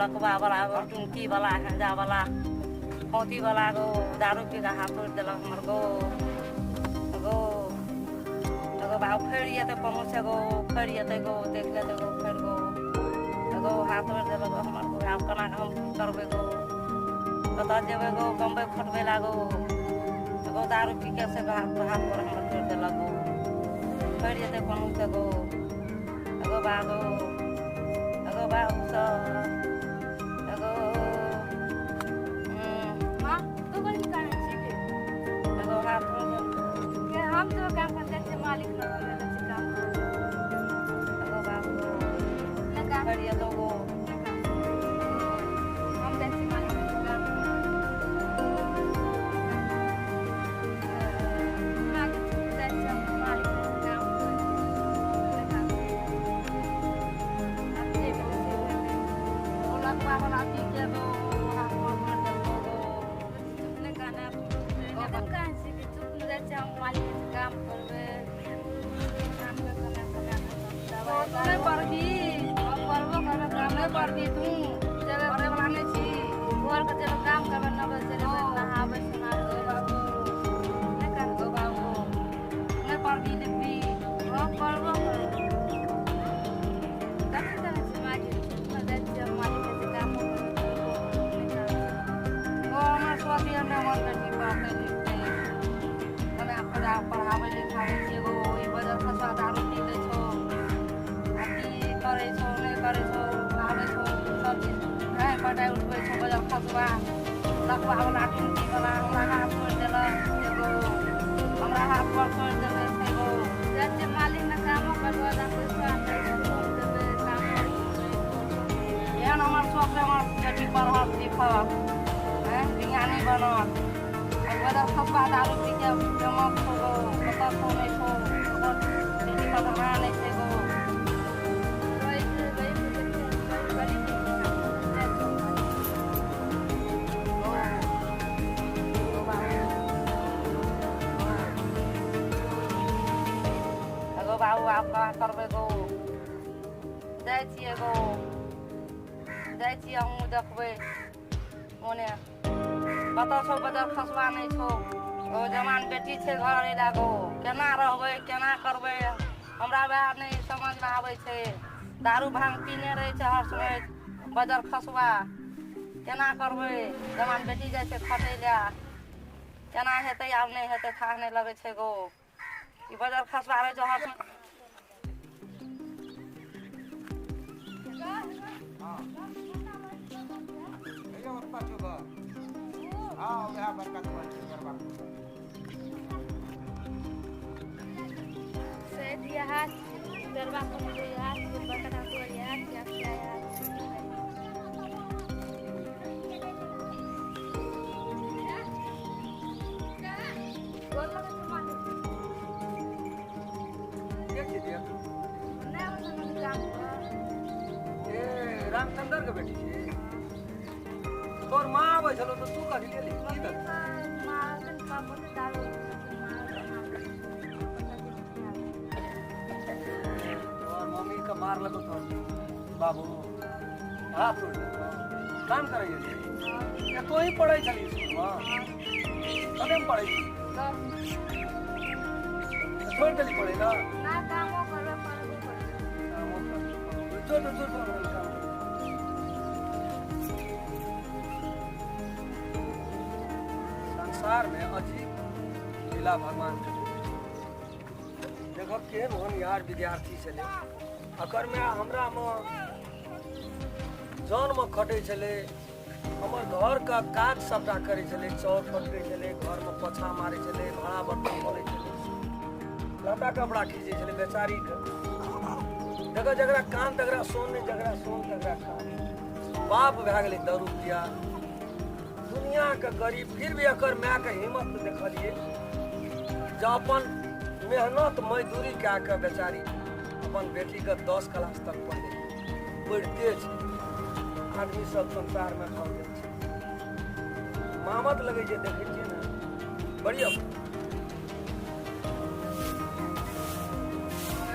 लकवा वाला गो, टुनकी वाला, हेंजा वाला, खौती वाला गो, दारू पी कऽ हाथ तोड़ि देलक हमर गो। गो एगो बाबू फेर जेतै पहुँच गो, फेर जेतै गो, देख लेतै गो, फेर गो एगो हाथ तोड़ि देलक हमर गो। आब केना कऽ हम की करबै गो? कतऽ जेबै गो कमबै खटबै ला गो? एगो दारू पी के से हाथ हाथ पर हमर तोड़ि देलक गो। फेर जेतै पहुँच गो, एगो बागो, एगो बाबू सब एगो। माँ, तू बड़ी काहे छी के? एगो हाथ तोड़ि देलक। के हम तो काम कर जाइ छियै मालिक लग, हमे जाइ छियै काम करे। एगो बाबू नहि काम। फेर जेतौ गो। नहि काम। हम जाइ छियै मालिक लग काम करे। माँ के चुप, जाइ छियै हम मालिक लग काम करे। नहि काम। आब जे भेलै से भेलै। ओ लकवा वाला पी के गो हाथ पर मारि देलकौ गो। चुप, नहि कानब। एखन काहे छी कि चुप? नहि, जाइ छियै हम मालिक लग काम करबै। काम कर कमा कमा कऽ ओ दबाइ तू नहि पढ़बी? हम पढ़बो करबै काम। नहि पढ़बी तू? जेबै। पढ़ै वाला नहि छी? भोरके जेबै काम करबै, 9 बजे चलि जेबै, नहाबै सोनाबै। गो बाबू। नहि कान। गो बाबू, नहि पढ़बी लिखबी? हम पढ़बो करबै। कथी करै छी मालिक? जाइ छियै हम मालिक लग कामो करबै, पढ़बो करबै। नहि कान। ओ हमर शौक यऽ ने हमर बेटी पढ़तै लिखतै। कना पढ़ाबै लिखाबै छियै गो। ई बजर खसुआ दारू पी लै छौ आ की करै छौ, नहि करै छौ, आबै छौ सब चीज ढाइ पटाइ उठबै छौ। बजर खसुआ लकवा वाला, टुनकी वाला हमरा हाथ तोड़ि देलक एगो, हमरा हाथ पर तोड़ि देने छै गो। जाइ छियै मालिक लग कामो करबै, आधा पैसा आनबै, इसकुलो जेबै, कामो करबै। एहन हमर शौक रहै हमर बेटी पढ़त लिखत, आँय, विज्ञानी बनत। आ बजर खसुआ दारू पी के बेमत छौ गो, कतऽ छौ नहि छौ, ओकर बेटी पर धरा नहि छै गो। गरीब गरीब गरीब जाइ छियै मालिक। गो गो बाबू, गो बाबू, आब केना करबै गो? जाइ छियै गो, जाइ छियै हमहूँ, देखबै ओने कतऽ छौ बजर खसुआ नहि छौ। ओ जवान बेटी छै घर अयला गो, केना रहबै, केना करबै, हमरा वएह नहि समझमे आबै छै। दारू भांग पीने रहै छै हर समय बजर खसुआ। केना करबै? जवान बेटी जाइ छै खटै लए, केना हेतै आब नहि हेतै थाह नहि लगै छै गो। ई बजर खसुआ रहै छै हर समय। भैया पाछू घर। हाँ, वएह बड़का दुकान छै गरबा। से इएह गरबा पर, इएह बड़का ठाकुर, इएह इएह। गोर लगै छै मालिक। के छी दिया? नहि आबै छै काम पर। ए, रामचंद्र के बेटी छी? तोर माँ आबै छलो तऽ तू कथी लेली? की मम्मी देलही? मारलखिन पापा के, दारू। तोहर मम्मी के मारलको तोहर बाबू, हाथ तोड़ि देलकौ? काम करै गेली? ए, तोही पढ़ै छली स्कूलमे? कतेमे पढ़ै छी? 10। छोड़ि देली पढ़ै ला? ना, कामो करबै, पढ़बो करबै। कामो करबै, पढ़बो। जो जो जो जो काम करै। संसार में अजीब लीला भगवान के। देखब केहन होनहार विद्यार्थी छलै। अकर माय हमरामे जनमे खटै छलै, हमर घरके काज सबटा करै छलै, चाउर फटकै छलै, घरमे पोछा मारै छलै, भाड़ा बर्तन मलै छलै, लत्ता कपड़ा खींचै छलै बेचारीके। देखऽ, जकरा कान तकरा सोन नहि, जकरा सोन तकरा कान। बाप भए गेलै दारू पिया, दुनियाके गरीब। फिर भी एकर मायके हिम्मत देखलियै जे अपन मेहनत मजदूरी कए कऽ बेचारी अपन बेटीके 10 क्लास तक पढ़ेलकै। पढ़िते छै आदमी सब संसारमे भऽ गेल छै। मामत लगै छै, देखै छियै ने, बढ़िया।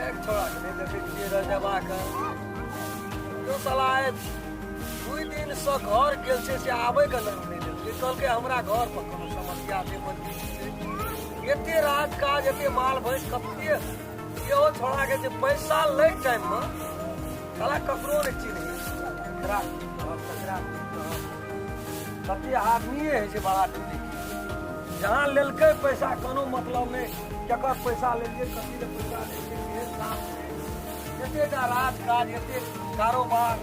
एक छोड़ा के नहि देखै छियै रजबाके? जो साला 2 दिन काजसँ घर गेल छै से आबैके नाम नहि लेलकै। कहलकै हमरा घर पर कोनो समस्या छै, मजबूरी छै, एते राज काज, एते माल भैंस कते। इहो छोड़ाके जे पैसा लै टाइममे साला ककरो नहि चिन्है, ककरा की कहब, ककरा की कहब। कते आदमिए होइ छै बड़ा टूटी। जहाँ लेलकै पैसा कोनो मतलब नहि, केकर पैसा लेलियै, कथी लए पैसा लेलियै, केहन काम छै। एतेटा राज काज, एते कारोबार,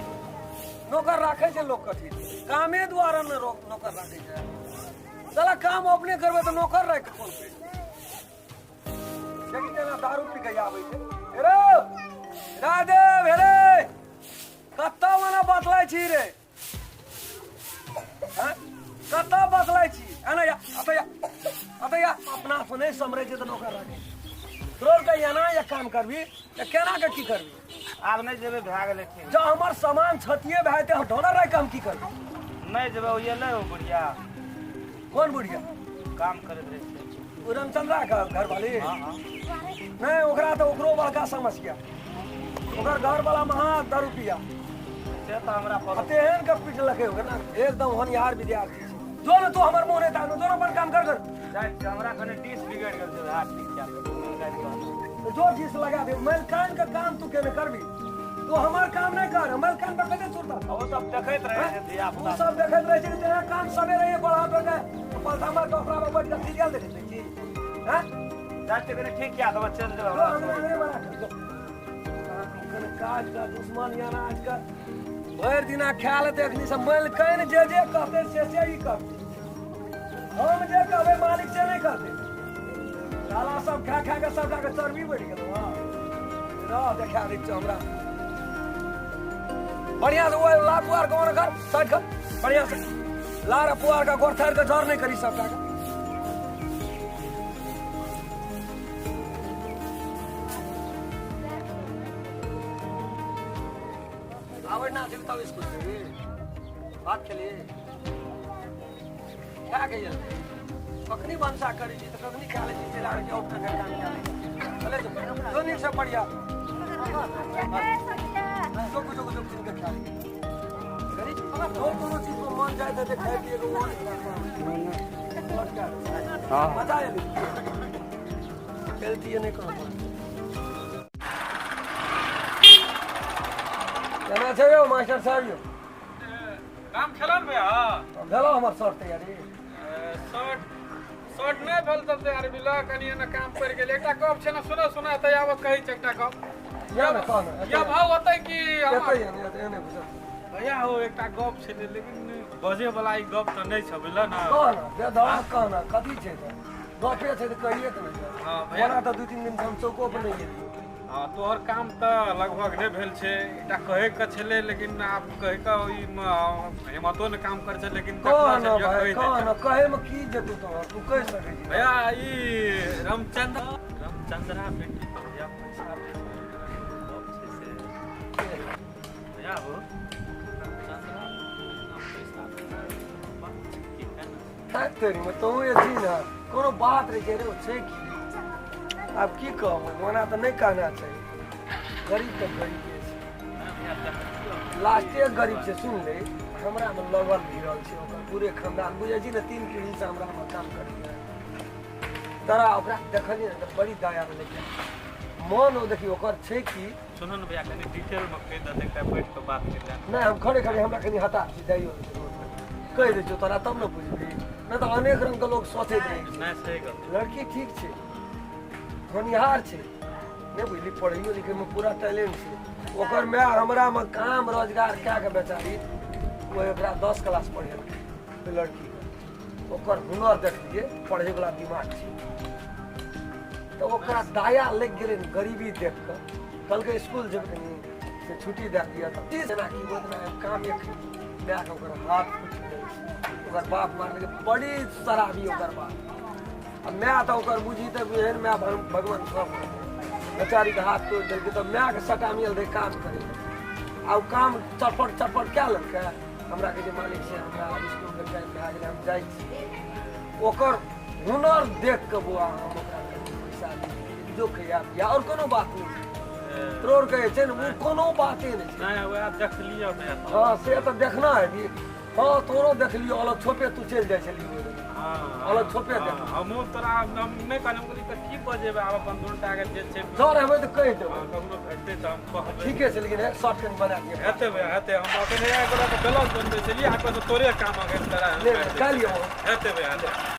नौकर राखै छै लोक कथी कामे दुआरे ने नौकर राखै छै। साला काम अपने करबै तऽ नौकर राखि कऽ कोन फायदा? देखी केना दारू पी के आबै छै। हेरो राधे भेरे, कतऽ मना बतलै छी रे? हैं? कतऽ बतलै छी? एना या, अतऽ या, अतऽ या। अपना से नहि समरै छै तऽ नौकर राखै छै। तोर के एना या काम करबी तऽ केना के की करबी? आब नहि जेबै, भए गेलै ठीक। जँ हमर सामान क्षतिये भए जेतै, हम ढोलर राखि कऽ हम की करबै? नहि जेबै। ओ एलै, ओ बुढ़िया। कोन बुढ़िया? काम करैत रहै छै। ओ रामचंद्रा के घरवाली? हँ हँ। नहि, ओकरा तऽ ओकरो बड़का समस्या, ओकर घरवाला महा दारू पिया। से तऽ हमरा आ पर तेहन के पिटलकै ओकरा, एकदम होनिहार विद्यार्थी छै। जो ने, तू हमर मुँह नहि तानू, जो ने, अपन काम कर कर। जाइ छियै, हमरा कनि डिश बिगड़ि गेल छै, वएह ठीक कए देबै। तो जो चीज लगा दे। मलकान का काम तू केने करबी? तू हमर काम नहीं कर, मलकान पर कते सुरता। ओ सब देखैत रहै छै धिया ओ पुता। सब देखैत रहै छै कि तेरा काम सबेरे एक गोड़ा हाथ के पलथा मार के ओकरा पर बैठ के सीरियल देखैत रहै छी। हैं? जाइ छियै, कनि ठीक कए देबै, चलि जेबै। जो हमरा अंगना नहीं बना कर जो। कने काज का दुश्मन या आज का भरि दिना खा लेते। अखनी से मलकान जे जे कहते से से ही करते, हम जे कहबै मालिक से नहीं करते। साला सब खा खा के सबटा के चर्बी बढ़ि गेल। हँ, रह, देखा दै छियौ हमरा बढ़िया से। ओ लार पुआर के ओन कर, साइड कर बढ़िया से। लार आ पुआर के गोर थार के जर नहीं करी सबटा के। आबै ना छै तब स्कूल से भात खेलिए, खा के गेल। कखनी भनसा करै छी तऽ कखनी खा लै छी, चलि आबै छी ऑफ कर काम कए लै छी। चले जो, जो नीक से पढ़िया। जो जो जो चीज के खा लै गरीब जो कोनो चीज पर मन जाए तऽ खाय पिए के वो मजा आयल। गलती नहि कोनो। केना छै यौ मास्टर साहब यौ? काम खेलन भैया? भेलो हमर शर्ट तैयारी? शर्ट शर्ट नहि भेल तब तैयारी मिल, कनि एना काम पड़ि गेल। एकटा गप छै ने, सुनो सुनो, एतऽ आबऽ कहै छै एकटा गप। या ने, कह ने। या भाव ओतै कि एतै एने एतै एने घुसत। भैया हो, एकटा गप छै ने, लेकिन बजे वाला ई गप तऽ नहि छै, बुझल ने? कह ने, बेधड़क कह ने, कथी छै? तऽ गपे छै तऽ कहिए के ने। हँ भैया। ओना तऽ 2-3 दिन से हम चौको पर नहि गेलियै। हँ, तोहर काम तऽ लगभग नहि भेल छै। एकटा कहैके छलै, लेकिन आब कहैके ई हिम्मतो नहि काम करै छै, लेकिन कह देखलो ने छै, भाइ, कहि दै कह छै। ने, कहैमे की जेतौ तोहर? तू कहि सकै छी। भैया, ई रामचंद्र रामचंद्रा बेटी के भैया पैसा दै छै, गप छै से भैया हो, रामचंद्रा पैसा दै छै, बात छै की है ने? थाक तोरी में, तोहूँ ये छी ने, कोनो बात रहै छै रे। ओ छै की, आब की कहब, ओना तऽ नहि कहना चाही, गरीब तऽ गरीबे छै। नहि भैया, देखै छियौ। लास्टे गरीब छै। सुन ले, हमरा मे लगल भिड़ल छै ओकर पूरे खानदान, बुझै छी ने? तीन पीढ़ी से हमरा मे काम करैए। तोरा ओकरा देखलियै ने तऽ बड़ी दया भेलै, मन ओ देखी ओकर छै की। सुनू ने भैया, कनि डिटेलमे कहि दऽ, एकटा बैठ कऽ बात करि ले। नहि, हम खड़े खड़े, हमरा कनि हता छै, जाइयो नहि छै रोड पर। कहि दै छियौ तोरा तब ने बुझबही, नहि तऽ अनेक रंग के लोग सोचैत रहै छै। नहि, सही गप। लड़की ठीक छै, होनिहार छै, नहि बुझली? पढ़ैयो लिखैमे पूरा टैलेंट छै। ओकर माय हमरामे काम रोजगार कए कऽ बेचारी ओ एकरा 10 क्लास पढ़ेलकै ओहि लड़कीके। ओकर हुनर देखलियै, पढ़ैवला दिमाग छै, तऽ ओकरा दया लागि गेलै ने गरीबी देख कऽ। कहलकै स्कूल जेबै कनि से छुट्टी दए दिअ। तऽ जेना कि ओतना काम एक मायके ओकर हाथ फूटि गेल छै। ओकर बाप मारलकै, बड़ी शराबी ओकर बाप आ माय। तऽ ओकर बुझी तऽ एहन माय भगवान सब बेचारीके हाथ तोड़ि देलकै। तऽ मायके सटामियल रहै काम करै लए आ ओ काम चटपट चटपट कए लेलकै। हमरा कहै छै मालिक से हमरा स्कूलके टाइम भए गेलै, हम जाइ छी। ओकर हुनर देख कऽ बौआ हम ओकरा कनि पैसा देलियै, जो खैया पिया, आओर कोनो बात नहि। तोर के छै ने ओ कोनो बाते नहि छै। नहि, वएह देखलियै भैया। हँ, से तऽ देखना हेबी। हँ, तोरो देखलियौ, अलग छोपे तू चलि जाइ छलियै ओहि दिन। अलग छोपे देख। हमहूँ तोरा हम नहि कहलियै, हम कहलियै तऽ की बजेबै आब अपन दुनू के जे छै। जर हेबै तऽ कहि देबै। हँ, कखनो भेटतै तऽ हम कहबै। ठीके छै, लेकिन एक शर्ट कनि बना दिअ। हेतै भैया, हेतै। हम अखन एगो ब्लाउज बनबै छलियै, आ तोरे काम अखन तोरा। काल्हि अयबो। हेतै भैया, हेतै।